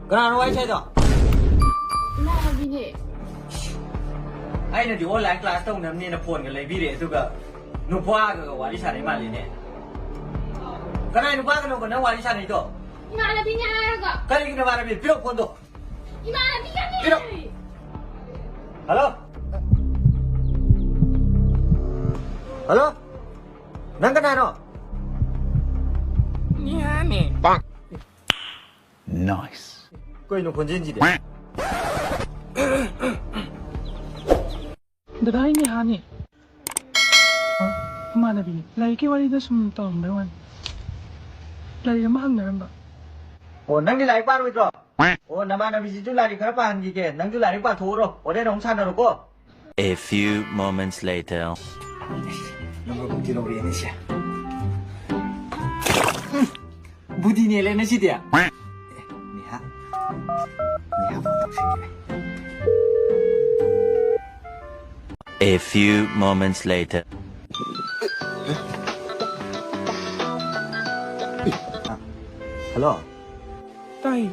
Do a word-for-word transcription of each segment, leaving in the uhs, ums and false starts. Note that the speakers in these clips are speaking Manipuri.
ꯀꯅꯥꯅꯣ ꯋꯥꯔꯤ ꯁꯥꯏꯗꯣ? ꯏꯃꯥꯟꯅꯕꯤꯅꯦ꯫ ꯑꯩꯅꯗꯤ online class ꯇꯧꯅꯕꯅꯦꯅ phoneꯒ ꯂꯩꯕꯤꯔꯦ, ꯑꯗꯨꯒ ꯅꯨꯄꯥꯒ ꯋꯥꯔꯤ ꯁꯥꯟꯅꯩ ꯃꯥꯜꯂꯤꯅꯦ꯫ ꯀꯅꯥꯏ ꯅꯨꯄꯥꯒꯅꯣꯕ ꯅꯪ ꯋꯥꯔꯤ ꯁꯥꯟꯅꯩꯗꯣ? ꯏꯃꯥꯟꯅꯕꯤꯅꯦ ꯍꯥꯏꯔꯒ꯫ ꯀꯔꯤꯒꯤ ꯅꯃꯥꯟꯅꯕꯤ? ꯄꯤꯔꯛꯑꯣ phoneꯗꯣ꯫ ꯏꯃꯥꯟꯅꯕꯤꯒꯅꯦ꯫ ꯄꯤꯔꯛ-, hello? Hello? ꯅꯪ ꯀꯅꯥꯅꯣ? ꯅꯤꯍꯥꯅꯦ꯫ Nice. ꯀꯩꯅꯣ ꯈꯣꯟꯖꯦꯜꯁꯤꯗꯤ? ꯗꯗꯥ, ꯑꯩ ꯅꯤꯍꯥꯅꯦ꯫ ꯏꯃꯥꯟꯅꯕꯤꯅꯦ꯫ ꯂꯥꯏꯔꯤꯛꯀꯤ ꯋꯥꯔꯤꯗ ꯁꯨꯝ ꯇꯧꯔꯝꯕꯩ ꯋꯥꯅꯤ꯫ ꯂꯥꯏꯔꯤꯛ ꯑꯃ ꯍꯪꯅꯔꯝꯕ꯫ ꯑꯣ, ꯅꯪꯗꯤ ꯂꯥꯏꯔꯤꯛ ꯄꯥꯔꯣꯏꯗ꯭ꯔꯣ? ꯑꯣ, ꯅꯃꯥꯟꯅꯕꯤꯁꯤꯁꯨ ꯂꯥꯏꯔꯤꯛ ꯈꯔ ꯄꯥꯍꯟꯈꯤꯒꯦ꯫ ꯅꯪꯁꯨ ꯂꯥꯏꯔꯤꯛ ꯄꯥꯊꯣꯛꯎꯔꯣ꯫ ꯍꯣꯔꯦꯟ ꯑꯃꯨꯛ ꯁꯥꯟꯅꯔꯣꯀꯣ꯫ A few moments later. Number ꯕꯨꯗꯤ ꯂꯧꯔꯛꯑꯦꯅꯦ ꯁꯦ꯫ ꯎꯝ, ꯕꯨꯗꯤ ꯅꯦꯜꯂꯦꯅꯦ ꯁꯤꯗꯤ꯫ ꯑꯦ, ꯅꯤꯍꯥ꯫ ꯅꯤꯍꯥ ꯐꯣꯟ ꯇꯧꯁꯤꯟꯒꯦ꯫ A few moments later. Hello. ꯇꯥꯏ꯫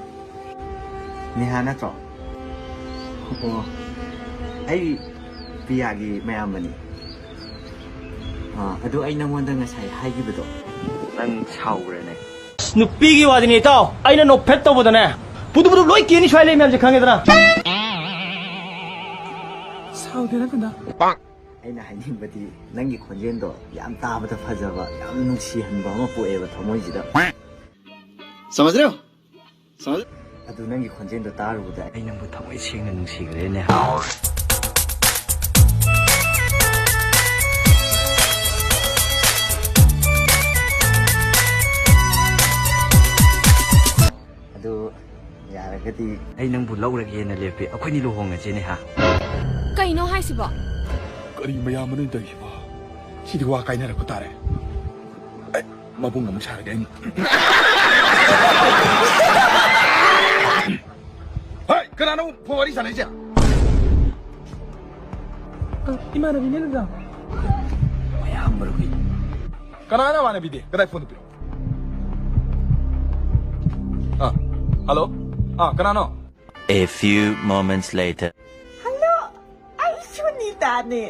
ꯅꯤꯍꯥ ꯅꯠꯇ꯭ꯔꯣ? ꯑꯣ, ꯑꯩ ꯄꯤꯌꯥꯒꯤ ꯃꯌꯥꯝꯕꯅꯤ꯫ ꯑꯥ, ꯑꯗꯨ ꯑꯩ ꯅꯪꯉꯣꯟꯗ ꯉꯁꯥꯏ ꯍꯥꯏꯈꯤꯕꯗꯣ꯫ ꯅꯪ ꯁꯥꯎꯈ꯭ꯔꯦꯅꯦ꯫ ꯅꯨꯄꯤꯒꯤ ꯋꯥꯗꯤꯅꯦ ꯏꯇꯥꯎ, ꯑꯩꯅ ꯅꯣꯛꯐꯦꯠ ꯇꯧꯕꯗꯅꯦ, ꯄꯨꯗꯨ ꯄꯨꯗꯨ ꯂꯣꯏ ꯀꯦꯅꯤ ꯁ꯭ꯋꯥꯏ ꯂꯩ ꯃꯌꯥꯝꯁꯦ ꯈꯪꯉꯦꯗꯅ꯫ ꯁꯥꯎꯗꯦꯗ ꯀꯟꯗ꯫ ꯑꯩꯅ ꯍꯥꯏꯅꯤꯡꯕꯗꯤ ꯅꯪꯒꯤ ꯈꯣꯟꯖꯦꯜꯗꯣ ꯌꯥꯝ ꯇꯥꯕꯗ ꯐꯖꯕ, ꯌꯥꯝ ꯅꯨꯡꯁꯤꯍꯟꯕ ꯑꯃ ꯄꯣꯛꯑꯦꯕ ꯊꯃꯣꯏꯁꯤꯗ꯫ ꯁꯃꯖ ꯔꯦ ꯍꯣ? ꯁꯃꯖ ꯑꯗꯨ ꯅꯪꯒꯤ ꯈꯣꯟꯖꯦꯜꯗꯣ ꯇꯥꯔꯨꯕꯗ ꯑꯩ ꯅꯪꯕꯨ ꯊꯃꯣꯏ ꯁꯦꯡꯅ ꯅꯨꯡꯁꯤꯈ꯭ꯔꯦꯅꯦ꯫ ꯑꯗꯨ ꯌꯥꯔꯒꯗꯤ ꯑꯩ ꯅꯪꯕꯨ ꯂꯧꯔꯒꯦꯅ ꯂꯦꯞꯄꯤ꯫ ꯑꯩꯈꯣꯏꯅꯤ ꯂꯨꯍꯣꯡꯉꯁꯤꯅꯦ ꯍꯥ? ꯀꯩꯅꯣ ꯍꯥꯏꯁꯤꯕꯣ? ꯀꯔꯤ ꯃꯌꯥꯝ ꯑꯃꯅ ꯇꯧꯔꯤꯁꯤꯕꯣ? ꯁꯤꯗꯤ ꯋꯥ ꯀꯥꯏꯅꯔꯛꯄ ꯇꯥꯔꯦ꯫ ꯑꯩ ꯃꯕꯨꯡ ꯑꯃꯨꯛ ꯁꯥꯔꯒꯦ ꯑꯩꯅ꯫ ꯍꯩ, ꯀꯅꯥꯅꯣ ꯐꯣꯟ ꯋꯥꯔꯤ ꯁꯥꯟꯅꯩꯁꯦ? ꯏꯃꯥꯟꯅꯕꯤꯅꯦ ꯗꯗꯥ꯫ ꯃꯌꯥꯝ ꯃꯔꯨ ꯀꯅꯥꯅ ꯏꯃꯥꯟꯅꯕꯤꯗꯤ? ꯀꯗꯥꯏ ꯐꯣꯟꯗꯣ ꯄꯤꯔꯛꯑꯣ꯫ ꯑꯥ, ꯍꯜꯂꯣ? ꯑꯥ, ꯀꯅꯥꯅꯣ? A few moments later. Hello, ꯑꯩ ꯁꯨꯅꯤꯇꯥꯅꯦ꯫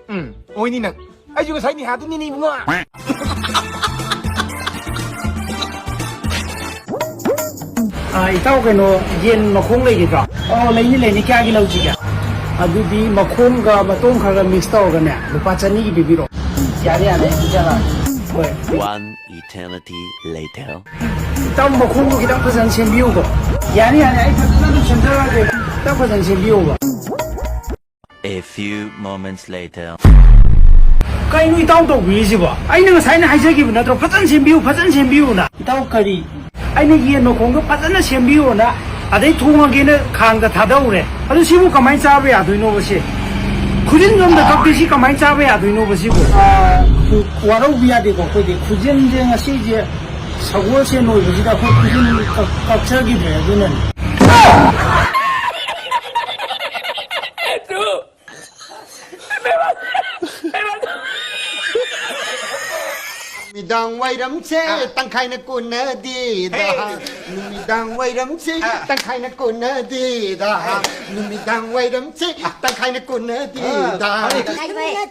ꯎꯝ, ꯑꯣꯏꯅꯤ ꯅꯪ꯫ ꯑꯩꯁꯨ ꯉꯁꯥꯏ ꯅꯤꯍꯥꯗꯨꯅꯤꯅꯦ, ꯏꯕꯨꯡꯉꯣ꯫ ꯑꯥ, ꯏꯇꯥꯎ, ꯀꯩꯅꯣ, ꯌꯦꯟ ꯃꯈꯣꯡ ꯂꯩꯒꯗ꯭ꯔꯣ? ꯑꯣ, ꯂꯩꯅꯤ, ꯂꯩꯅꯤ꯫ ꯀꯌꯥꯒꯤ ꯂꯧꯁꯤꯒꯦ? ꯑꯗꯨꯗꯤ ꯃꯈꯣꯡꯒ ꯃꯇꯣꯡ ꯈꯔꯒ mix ꯇꯧꯔꯒꯅꯦ, ꯂꯨꯄꯥ ꯆꯅꯤꯒꯤ ꯄꯤꯕꯤꯔꯣ꯫ ꯌꯥꯔꯦ, ꯌꯥꯔꯦ, ꯑꯩ ꯄꯤꯖꯔꯛꯑꯒꯦ꯫ ꯍꯣꯏ꯫ One eternity later. ꯏꯇꯥꯎ, ꯃꯈꯣꯡꯗꯣ ꯈꯤꯇꯪ ꯐꯖꯅ ꯁꯦꯝꯕꯤꯌꯨꯀꯣ꯫ ꯌꯥꯅꯤ, ꯌꯥꯅꯤ, ꯑꯩ ꯐꯖꯅ ꯑꯗꯨꯝ ꯁꯦꯝꯖꯔꯛꯑꯒꯦ꯫ ꯈꯤꯇꯪ ꯐꯖꯅ ꯁꯦꯝꯕꯤꯌꯣꯕ꯫ A few moments later. ꯀꯩꯅꯣ ꯏꯇꯥꯎ ꯇꯧꯕꯤꯔꯤꯁꯤꯕꯣ? ꯑꯩꯅ ꯉꯁꯥꯏꯅ ꯍꯥꯏꯖꯈꯤꯕ ꯅꯠꯇ꯭ꯔꯣ, ꯐꯖꯅ ꯁꯦꯝꯕꯤꯌꯨ, ꯐꯖꯅ ꯁꯦꯝꯕꯤꯌꯨꯅ? ꯏꯇꯥꯎ, ꯀꯔꯤ? ꯑꯩꯅ ꯌꯦꯟ ꯃꯈꯣꯡꯗꯣ ꯐꯖꯅ ꯁꯦꯝꯕꯤꯌꯣꯅ ꯑꯗꯩ ꯊꯣꯡꯉꯒꯦꯅ ꯈꯥꯡꯗ ꯊꯥꯗꯧꯔꯦ꯫ ꯑꯗꯨ ꯁꯤꯕꯨ ꯀꯃꯥꯏꯅ ꯆꯥꯕ ꯌꯥꯗꯣꯏꯅꯣꯕ ꯁꯤ? ꯈꯨꯖꯤꯟꯁꯨ ꯑꯝꯇ ꯀꯛꯇꯦ, ꯁꯤ ꯀꯃꯥꯏꯅ ꯆꯥꯕ ꯌꯥꯗꯣꯏꯅꯣꯕ ꯁꯤꯕꯨ? ꯑꯥ, ꯋꯥꯔꯧꯕ ꯌꯥꯗꯦꯀꯣ ꯑꯩꯈꯣꯏꯗꯤ꯫ ꯈꯨꯖꯤꯟꯁꯦ ꯉꯁꯤꯁꯦ ꯁꯒꯣꯜꯁꯦꯟ ꯑꯣꯏꯕꯁꯤꯗ ꯑꯩꯈꯣꯏ ꯈꯨꯖꯤꯟ ꯀꯛ-, ꯀꯛꯆꯈꯤꯗ꯭ꯔꯦ, ꯑꯗꯨꯅꯅꯦ꯫ ꯅꯨꯃꯤꯗꯥꯡ ꯋꯥꯏꯔꯝꯁꯦ ꯇꯪꯈꯥꯏꯅ ꯀꯣꯟꯅꯗꯦꯗ꯫ ꯅꯨꯃꯤꯗꯥꯡ ꯋꯥꯏꯔꯝꯁꯦ ꯇꯪꯈꯥꯏꯅ ꯀꯣꯟꯅꯗꯦꯗ꯫ ꯅꯨꯃꯤꯗꯥꯡ ꯋꯥꯏꯔꯝꯁꯦ ꯇꯪꯈꯥꯏꯅ ꯀꯣꯟꯅꯗꯦꯗ꯫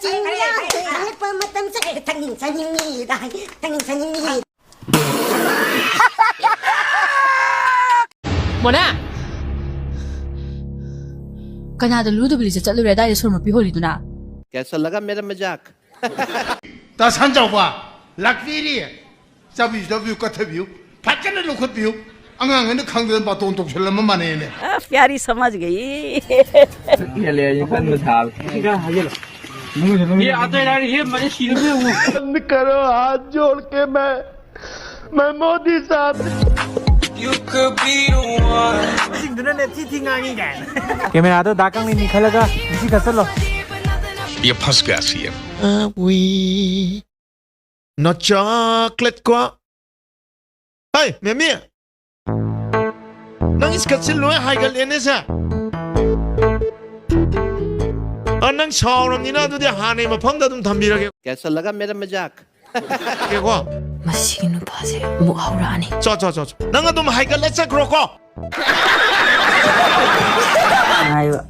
ꯆꯤꯡꯌꯥ ꯊꯦꯡꯂꯛꯄ ꯃꯇꯝꯁꯦ ꯊꯛꯅꯤꯡ ꯆꯥꯅꯤꯡꯉꯤꯗ, ꯊꯛꯅꯤꯡ ꯆꯥꯅꯤꯡꯉꯤ꯫ ꯃꯣꯅꯥ! ꯀꯅꯥꯗ ꯂꯨꯗꯕ ꯂꯤꯆꯠ ꯆꯠꯂꯨꯔꯦ ꯑꯗꯥꯏꯗ ꯁꯣꯔ ꯃꯄꯤ ꯍꯣꯜꯂꯤꯗꯨꯅ? कैसा लगा मेरा मजाक? ꯇꯥ ꯁꯟꯖꯥꯎꯕ, ꯂꯥꯛꯄꯤꯔꯤ꯫ ꯆꯥꯕꯤꯌꯨ, ꯆꯥꯕꯤꯌꯨ, ꯀꯠꯊꯕꯤꯌꯨ꯫ ꯐꯖꯅ ꯂꯧꯈꯠꯄꯤꯌꯨ꯫ ꯑꯉꯥꯡ ꯑꯅ ꯈꯪꯗꯅ ꯕꯥꯇꯣꯟ ꯇꯧꯁꯜꯂꯝꯕ ꯃꯥꯟꯅꯩꯅꯦ꯫ आ, प्यारी समझ गई। ये ले, ये बंद था। ये आता है यार, ये मजे सीन में वो। बंद करो, हाथ जोड़ के मैं, मैं मोदी साहब। ꯁꯤꯡꯗꯨꯅꯅꯦ ꯊꯤ ꯊꯤ ꯉꯥꯡꯉꯤ ꯀꯥꯏꯅ꯫ ꯀꯦꯃꯦꯔꯥꯗꯣ ꯗꯥ ꯀꯪꯂꯦꯟꯅꯤ ꯈꯜꯂꯒ ꯉꯁꯤ ꯀꯛꯁꯜꯂꯣ꯫ ये फंस गया सीएम। ꯅꯆꯥ ꯀ꯭ꯂꯠꯀꯣ꯫ ꯍꯩ, ꯃꯦꯃꯤ! ꯅꯪ ꯏꯁꯀꯠꯁꯦ ꯂꯣꯏ ꯍꯥꯏꯒꯠꯂꯦꯅꯦ ꯁꯦ꯫ ꯑ, ꯅꯪ ꯁꯥꯎꯔꯕꯅꯤꯅ ꯑꯗꯨꯗꯤ ꯍꯥꯟꯅꯩ ꯃꯐꯝꯗ ꯑꯗꯨꯝ ꯊꯝꯕꯤꯔꯒꯦ꯫ कैसा लगा मेरा मजाक? ꯀꯣ꯫ ꯃꯁꯤꯒꯤ ꯅꯨꯄꯥꯁꯦ ꯑꯃꯨꯛ ꯍꯧꯔꯛꯑꯅꯤ꯫ ꯆꯣ, ꯆꯣ, ꯆꯣ, ꯆꯣ꯫ ꯅꯪ ꯑꯗꯨꯝ ꯍꯥꯏꯒꯠꯂ ꯆꯠꯈ꯭ꯔꯣꯀꯣ꯫ ꯍꯥꯏꯕ,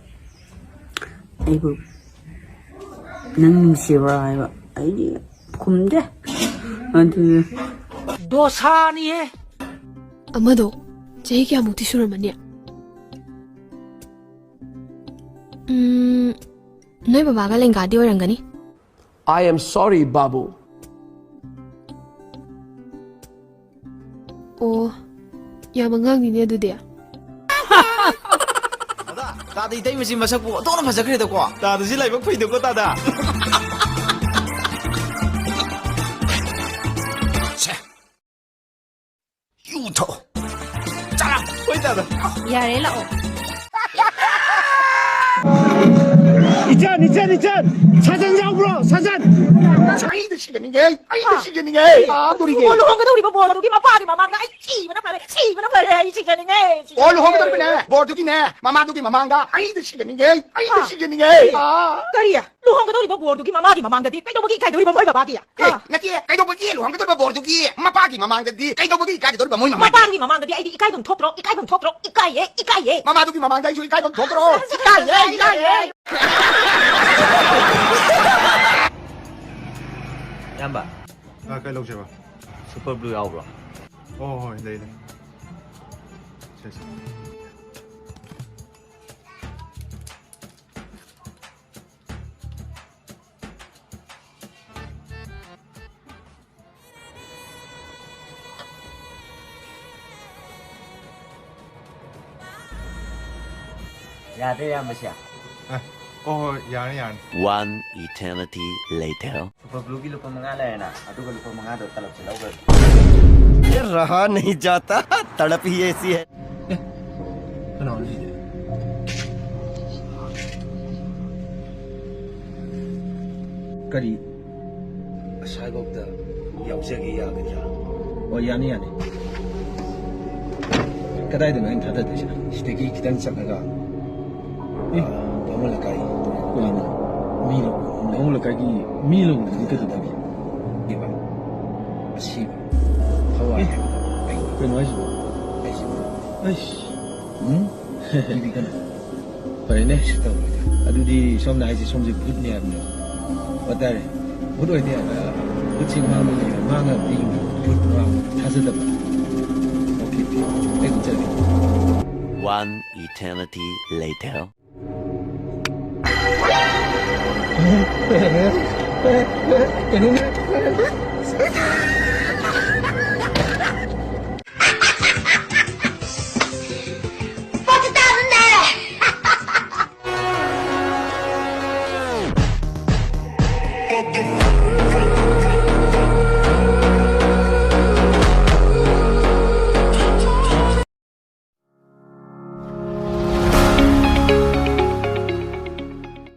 "ꯑꯩꯕꯨ ꯅꯪ ꯅꯨꯡꯁꯤꯕ꯭ꯔꯥ?" ꯍꯥꯏꯕ꯫ ꯑꯩꯗꯤ ꯈꯨꯝꯗꯦ꯫ ꯑꯗꯨꯅ ꯗꯣꯁꯥꯅꯤꯍꯦ꯫ ꯑꯃꯗꯣ ꯆꯍꯤ ꯀꯌꯥꯃꯨꯛꯇꯤ ꯁꯨꯔꯝꯃꯅꯤ? ꯎꯝ, ꯅꯣꯏ ꯕꯕꯥꯒ ꯂꯦꯡꯒꯥꯗꯤ ꯑꯣꯏꯔꯝꯒꯅꯤ꯫ I am sorry, ꯕꯥꯕꯨ꯫ ꯑꯣ, ꯌꯥꯝ ꯑꯉꯥꯡꯅꯤꯅꯦ ꯑꯗꯨꯗꯤ꯫ ꯇꯥꯗ ꯏꯇꯩꯃꯁꯤ ꯃꯁꯛꯄꯨ ꯑꯣꯟꯊꯣꯛꯅ ꯐꯖꯈ꯭ꯔꯦꯗꯀꯣ꯫ ꯇꯥꯗ ꯁꯤ ꯂꯥꯏꯕꯛ ꯐꯩꯗꯀꯣ, ꯇꯥꯗ꯫ ꯁꯦ꯫ ꯌꯨ ꯊꯛꯑꯣ꯫ ꯆꯥꯔꯣ꯫ ꯍꯣꯏ, ꯇꯥꯗ꯫ ꯌꯥꯔꯦ, ꯂꯥꯛꯑꯣ꯫ ꯏꯆꯟ, ꯏꯆꯟ, ꯏꯆꯟ! ꯁꯥꯖꯟ ꯌꯥꯎꯕ꯭ꯔꯣ? ꯁꯥꯖꯟ! ꯑꯩꯗ ꯁꯤꯒꯅꯤꯡꯉꯦ! ꯑꯩꯗ ꯁꯤꯒꯅꯤꯡꯉꯦ! ꯑꯥ, ꯇꯧꯔꯤꯒꯦ꯫ ꯂꯨꯍꯣꯡꯒꯗꯧꯔꯤꯕ ꯕꯣꯔꯗꯨꯒꯤ ꯃꯄꯥꯒꯤ ꯃꯃꯥꯡꯗ ꯑꯩ ꯁꯤꯕꯅ ꯐꯔꯦ, ꯁꯤꯕꯅ ꯐꯔꯦ, ꯑꯩ ꯁꯤꯖꯅꯤꯡꯉꯦ, ꯁꯤꯖꯅꯤꯡꯉꯦ꯫ ꯑꯣ, ꯂꯨꯍꯣꯡꯒꯗꯧꯔꯤꯕꯅꯦ, ꯕꯣꯔꯗꯨꯒꯤꯅꯦ, ꯃꯃꯥꯗꯨꯒꯤ ꯃꯃꯥꯡꯗ ꯑꯩꯗ ꯁꯤꯒꯅꯤꯡꯉꯦ, ꯑꯩꯗ ꯑꯥ꯫ ꯁꯤꯒꯅꯤꯡꯉꯦ꯫ ꯑꯥ꯫ ꯀꯔꯤ? ꯂꯨꯍꯣꯡꯒꯗꯧꯔꯤꯕ ꯕꯣꯔꯗꯨꯒꯤ ꯃꯃꯥꯒꯤ ꯃꯃꯥꯡꯗꯗꯤ ꯀꯩꯗꯧꯕꯒꯤ ꯏꯀꯥꯏꯗꯧꯔꯤꯕ ꯃꯣꯏ ꯕꯕꯥꯒꯤ? ꯑꯦ, ꯑꯥ꯫ ꯅꯠꯇꯦ, ꯀꯩꯗꯧꯕꯒꯤ ꯂꯨꯍꯣꯡꯒꯗꯧꯔꯤꯕ ꯕꯣꯔꯗꯨꯒꯤ ꯃꯄꯥꯒꯤ ꯃꯃꯥꯡꯗꯗꯤ ꯀꯩꯗꯧꯕꯒꯤ ꯏꯀꯥꯏꯒꯗꯧꯔꯤꯕ ꯃꯣꯏ ꯃꯃꯥꯒꯤ? ꯃꯄꯥꯒꯤ ꯃꯃꯥꯡꯗꯗꯤ ꯑꯩꯗꯤ ꯏꯀꯥꯏꯐꯝ ꯊꯣꯛꯇ꯭ꯔꯣ? ꯏꯀꯥꯏꯐꯝ ꯊꯣꯛꯇ꯭ꯔꯣ? ꯏꯀꯥꯏꯌꯦ, ꯏꯀꯥꯏꯌꯦ꯫ ꯃꯃꯥꯗꯨꯒꯤ ꯃꯃꯥꯡꯗ ꯑꯩꯁꯨ ꯏꯀꯥꯏꯐꯝ ꯊꯣꯛꯇ꯭ꯔꯣ? ꯏꯀꯥꯏꯌꯦ, ꯏꯀꯥꯏꯌꯦ꯫ ꯏꯌꯥꯝꯕ꯫ ꯑ, ꯀꯩ ꯂꯧꯁꯦꯕ? ꯁꯨꯄꯔ ꯕ꯭ꯂꯨ ꯌꯥꯎꯕ꯭ꯔꯣ? ꯍꯣꯏ, ꯍꯣꯏ, ꯂꯩ, ꯂꯩ꯫ ꯁꯦ, ꯁꯦ꯫ ꯌꯥꯗ꯭ꯔꯦ, ꯏꯌꯥꯝꯕꯁꯦ꯫ ꯑꯦ, ꯍꯣꯏ, ꯍꯣꯏ, ꯌꯥꯔꯅꯤ, ꯌꯥꯔꯅꯤ꯫ One eternity later. ꯁꯨꯄꯔ ꯕ꯭ꯂꯨꯒꯤ ꯂꯨꯄꯥ ꯃꯉꯥ ꯂꯩꯔꯦꯅ, ꯑꯗꯨꯒ ꯂꯨꯄꯥ ꯃꯉꯥꯗꯣ ꯇꯂꯞꯁꯦ ꯂꯧꯈ꯭ꯔꯒꯦ꯫ ये रहा नहीं जाता, तड़प ही ऐसी है। ꯑꯦ, ꯀꯅꯥꯅꯣ ꯁꯤꯗꯤ? ꯀꯔꯤ? ꯑꯁ꯭ꯋꯥꯏꯐꯥꯎꯗ ꯌꯥꯎꯖꯒꯦ ꯌꯥꯒꯗ꯭ꯔꯥ? ꯑꯣ, ꯌꯥꯅꯤ, ꯌꯥꯅꯤ꯫ ꯀꯗꯥꯏꯗꯅꯣ ꯑꯩꯅ ꯊꯥꯗꯗꯣꯏꯁꯦ? ꯁꯤꯗꯒꯤ ꯈꯤꯇꯪ ꯆꯠꯂꯒ, ꯑꯦ꯫ ꯑꯥ, ꯕꯥꯃꯣꯟ ꯂꯩꯀꯥꯏ꯫ ꯀꯩꯅꯣ? ꯃꯤ ꯂꯧ-, ꯕꯥꯃꯣꯟ ꯂꯩꯀꯥꯏꯒꯤ ꯃꯤ ꯂꯧꯕꯗꯨꯗꯤ ꯀꯩꯗꯧꯗꯣꯏꯕ? ꯁꯤꯕ꯫ ꯊꯋꯥꯏ꯫ ꯑꯦ꯫ ꯀꯩꯅꯣ ꯍꯥꯏꯁꯤꯕꯣ? ꯑꯩꯁꯤꯕꯣ꯫ ꯑꯩꯁ꯫ ꯎꯝ? ꯇꯤꯚꯤ ꯀꯅꯥ? ꯐꯔꯦꯅꯦ꯫ ꯁꯤ ꯇꯧꯔꯣꯏꯗ꯫ ꯑꯗꯨꯗꯤ ꯁꯣꯝꯅ ꯍꯥꯏꯁꯦ ꯁꯣꯝꯁꯦ ꯚꯨꯠꯅꯦ ꯍꯥꯏꯕꯅꯦ꯫ ꯑꯣ, ꯇꯥꯔꯦ꯫ ꯚꯨꯠ ꯑꯣꯏꯅꯤ ꯍꯥꯏꯕ꯫ ꯚꯨꯠꯁꯤ ꯃꯥꯡꯕꯅꯤ꯫ ꯃꯥꯡꯉ ꯃꯤ ꯚꯨꯠ ꯃꯥꯡꯕ ꯊꯥꯖꯗꯕ꯫ Okay, okay. ꯑꯩ ꯎꯠꯆꯔꯒꯦ꯫ One eternity later. ꯀꯩꯅꯣꯅꯦ?